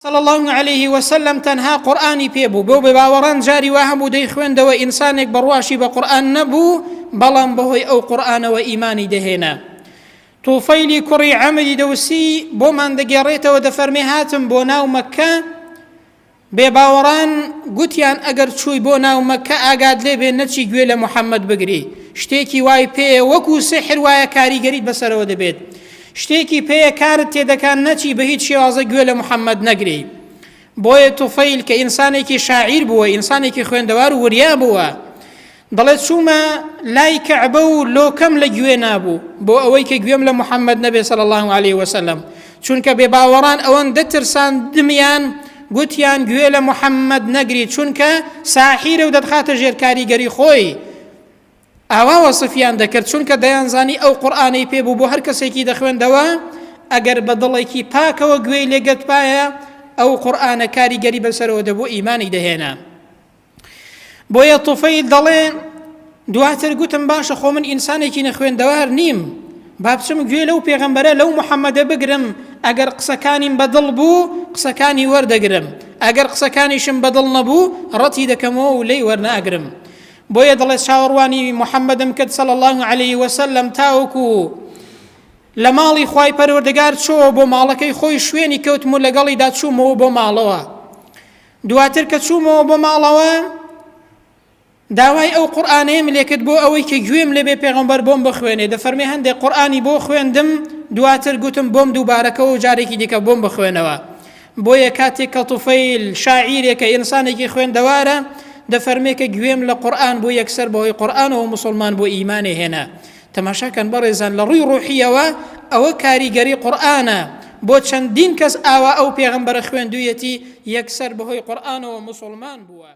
صلی اللە علیه وسلم تەنها قورئانی پێ بوو بۆ بێباوەڕان جاری وا هەبوو دەیخوێندەوە ئینسانێک بڕواشی بە قورئان نەبوو بەڵام بەهۆی ئەو قورئانەوە ئیمانی دەهێنا توفەیلی کوڕی عەمری دەوسی بۆمان دەگێڕێتەوە دەفەرمێ هاتم بۆ ناو مەککە بێباوەڕان گوتیان ئەگەر چووی بۆ ناو مەککە ئاگات لێ بێ نەچی گوێ لە محەممەد بگری شتێکی وای پێیە وەکو سحر وایە کاریگەریت بەسەرەوە دەبێت شتێکی پێیە کارت تێدەکان نەچی بە هیچ شێوازە گوێ لە محەممەد نەگری بۆیە توفەیل کە ئینسانێکی شاعیر بووە ئینسانێکی خوێندەوار و وریا بووە دەڵێت چوومە لای کەعبە و لۆکەم لە گوێ نابوو بۆ ئەوەی کە گوێم لە محەممەد نەبێ صلی الله علیه وسلم چونکە بێ باوەڕان ئەوەندە ترساندمیان گوتیان گوێ لە محەممەد نەگری چونکە ساحیرە و دەتخاتە ژێر کاریگەری خۆی ئاوا وەسفیان دەکرد چونکە دەیانزانی ئەو قورئانەی پێ بوو بۆ هەر کەسێکی دەخوێندەوە ئەگەر بە دڵێکی پاکەوە گوێی لێگەتبایە ئەو قورئانە کاریگەری بەسەرەوە دەبوو ئیمانی دەهێنا بۆیە طفیل دەڵێ دواتر گوتم باشە خۆ من ئینسانێکی نەخوێندەوار نیم با بچم گوێ لەو پێغەمبەرە لەو محەممەدە بگرم ئەگەر قسەکانیم بەدڵ بوو قسەکانی وەردەگرم ئەگەر قسەکانیشم بەدڵ نەبوو ڕەتی دەکەمەوە و لێی وەرناگرم بۆیە دەڵێ چاوەڕوانی محەممەدم کرد صلی الله علیه وسلم تاوەکو لە ماڵی خوای پەروەردگار چۆوە بۆ ماڵەکەی خۆی شوێنی کەوتم و لەگەڵیدا چوومەوە بۆ ماڵەوە دواتر کە چوومەوە بۆ ماڵەوە داوای ئەو قورئانەیەم لێکرد بۆ ئەوەی کە گوێم لێبێ پێغەمبەر بۆم بخوێنێ دەفەرمێ هەندێک قورئانی بۆ خوێندم دواتر گوتم بۆم دووبارەکەوە و جارێکی دیکە بۆم بخوێنەوە بۆیە کاتێک کە طفیل شاعیرێکە ئینسانێکی خوێندەوارە دەفەرمێ کە گوێم لە قورئان بوو یەکسەر بەهۆی قورئانەوە موسڵمان بۆ ئیمانێ هێنا تەماشاکەن بەڕێزان لە ڕووی ڕۆحیەوە ئەوە کاریگەری قورئانە بۆ چەندین کەس ئاوا ئەو پێغەمبەرە خوێندوویەتی یەکسەر بەهۆی قورئانەوە موسڵمان بووە.